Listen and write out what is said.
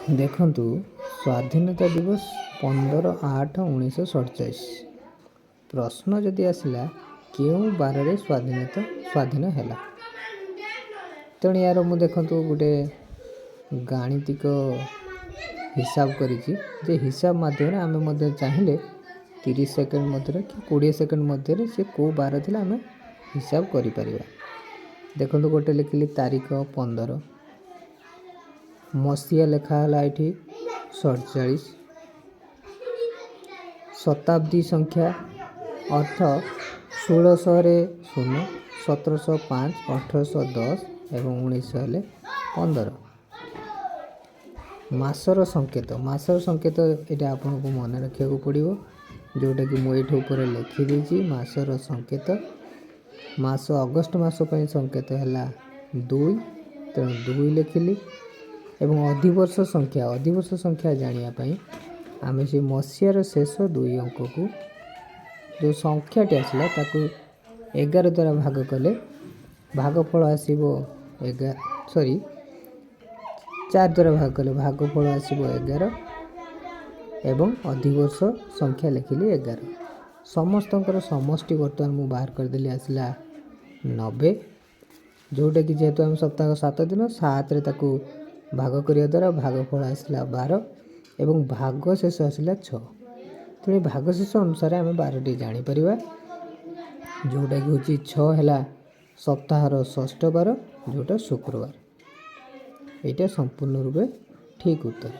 ଦେଖନ୍ତୁ, ସ୍ୱାଧୀନତା ଦିବସ 15/8/1947। ପ୍ରଶ୍ନ ଯଦି ଆସିଲା, କେଉଁ ବାରରେ ସ୍ୱାଧୀନ ହେଲା? ତେଣୁ ଏହାର ମୁଁ ଦେଖନ୍ତୁ ଗୋଟେ ଗାଣିତିକ ହିସାବ କରିଛି ଯେ ହିସାବ ମାଧ୍ୟମରେ ଆମେ ମଧ୍ୟ ଚାହିଁଲେ 30 ସେକେଣ୍ଡ ମଧ୍ୟରେ କି 20 ସେକେଣ୍ଡ ମଧ୍ୟରେ ସେ କେଉଁ ବାର ଥିଲା ଆମେ ହିସାବ କରିପାରିବା। ଦେଖନ୍ତୁ, ଗୋଟେ ଲେଖିଲି ତାରିଖ 15, ମସିହା ଲେଖା ହେଲା ଏଠି 47, ଶତାବ୍ଦୀ ସଂଖ୍ୟା ଅର୍ଥ 1600ରେ 0, 1705, 1810 ଏବଂ 1900 ହେଲେ 15। ମାସର ସଂକେତ, ମାସର ସଂକେତ ଏଇଟା ଆପଣଙ୍କୁ ମନେ ରଖିବାକୁ ପଡ଼ିବ, ଯେଉଁଟାକି ମୁଁ ଏଇଠି ଉପରେ ଲେଖିଦେଇଛି। ମାସର ସଂକେତ, ମାସ ଅଗଷ୍ଟ ମାସ ପାଇଁ ସଂକେତ ହେଲା 2, ତେଣୁ 2 ଲେଖିଲି। ଏବଂ ଅଧିବର୍ଷ ସଂଖ୍ୟା, ଅଧିବର୍ଷ ସଂଖ୍ୟା ଜାଣିବା ପାଇଁ ଆମେ ସେ ମସିହାର ଶେଷ ଦୁଇ ଅଙ୍କକୁ, ଯେଉଁ ସଂଖ୍ୟାଟି ଆସିଲା ତାକୁ 11 ଦ୍ୱାରା ଭାଗ କଲେ ଭାଗଫଳ ଆସିବ 11, ସରି, 4 ଦ୍ୱାରା ଭାଗ କଲେ ଭାଗଫଳ ଆସିବ 11 ଏବଂ ଅଧିବର୍ଷ ସଂଖ୍ୟା ଲେଖିଲି 11। ସମସ୍ତଙ୍କର ସମଷ୍ଟି ବର୍ତ୍ତମାନ ମୁଁ ବାହାର କରିଦେଲି, ଆସିଲା 90, ଯେଉଁଟାକି ଯେହେତୁ ଆମେ ସପ୍ତାହ 7 ଦିନ, 7ରେ ତାକୁ ଭାଗ କରିବା ଦ୍ୱାରା ଭାଗଫଳ ଆସିଲା 12 ଏବଂ ଭାଗ ଶେଷ ଆସିଲା 6। ତେଣୁ ଭାଗ ଶେଷ ଅନୁସାରେ ଆମେ ବାରଟି ଜାଣିପାରିବା, ଯେଉଁଟାକି ହେଉଛି 6 ହେଲା ସପ୍ତାହର ଷଷ୍ଠ ବାର, ଯେଉଁଟା ଶୁକ୍ରବାର। ଏଇଟା ସମ୍ପୂର୍ଣ୍ଣ ରୂପେ ଠିକ୍ ଉତ୍ତର।